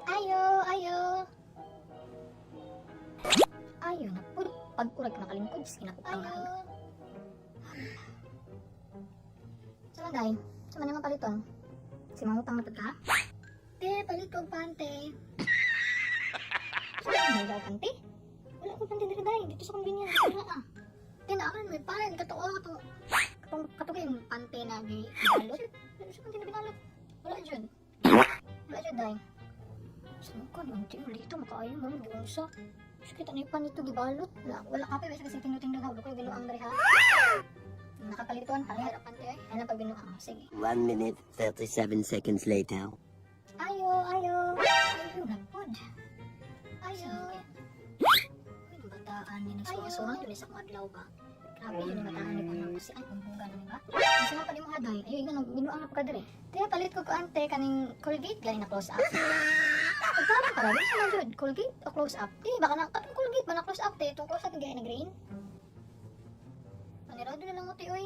Ayo, ayo. Ayo na pud. Pag-urag ka nakalingkod, sige na. Ayo. Sama day, sama naman paliton. Si mangutang na pud ka? Te, palit ko og pante. Saan daw pante? Wala ko pante diri, day, dito sa convenience. Wala ah. Te, na may pan kato oh, kato. Katong kato kay pante na gi binalot. Sa pante na binalot. Wala jud. Wala jud, day. Saan ko nang ti ulit makaayo mo giunsa. Sakit ano yung pan ito gibalot. Wala, wala kape kasi kasi tindog-tindog ha. Ko binuang diri ha. Nakapaliton, palit pante ay. Ano pag binuang? Sige. 1 minute, 37 seconds later. Ayo, ayo. Ayo, napod. Ayo. Uy, yung bataan ni nagsuwa-suwa. Yun sa akong adlaw ba? Grabe yun yung bataan ni Panang kasi ay, kumbuga na ba? Ang sama pa ni mga day. Ayo, ikaw, binuang na pagkadere. Kaya palit ko ko ante, kaning Colgate, gani na Close Up. Pagkarang para, sa man jud, Colgate o Close Up? Di, baka na, katong Colgate ba na Close Up, te, itong Close Up, gaya na green. Panirado na lang mo, te, oy.